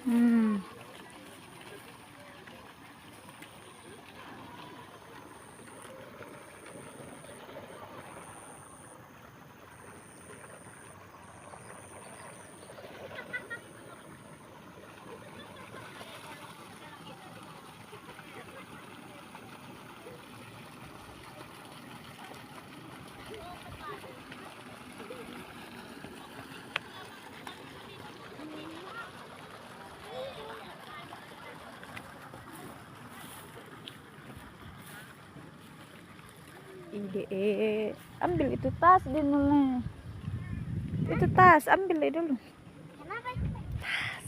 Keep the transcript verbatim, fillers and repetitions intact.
Hmm. Ide, eh, ambil itu tas deh, Nule. Itu tas, ambil deh dulu. Kenapa? Tas.